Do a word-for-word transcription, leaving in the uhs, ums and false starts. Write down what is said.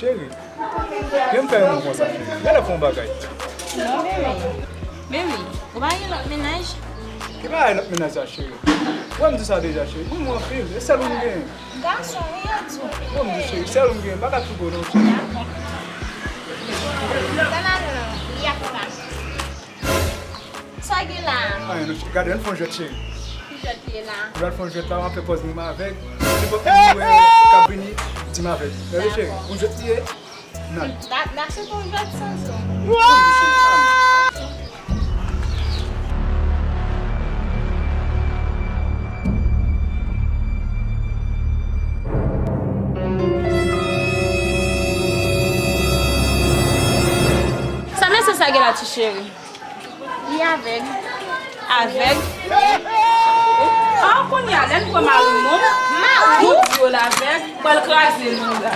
Cheri, gen m fè yon konsa, cheri. Gade fè yon bagay. Non, bebe. Bebe, ou pa gen lòt mennaj? Ki bagay lòt mennaj sa, cheri? Ou wè m di sa deja, cheri. Ou renmen m anpil. E sèl ou m genyen. Gason, wi, yo di w. Ou wè m di, cheri, sèl ou m genyen. M pa ka twouve w non, cheri. Dakò. Sa n al non, y ap la. Sa w gen la a? Anyen non, cheri. Gade, ann fè yon jwèt, cheri. Ki jwèt li ye la a? Nou pral fè yon jwèt la, w ap fè pòz moun avèg. Nenpòt moun ou wè k ap vini, di m avèg. Gade, cheri, yon jwèt li ye. Nan. N a, n a se pou jwèt sanzou. Sa mesye sa gen la, ti cheri? Li avèg. Avèg? Ah, kounye a, lè n pran mari moun, nou di yo l avèg, pral kraze nou la.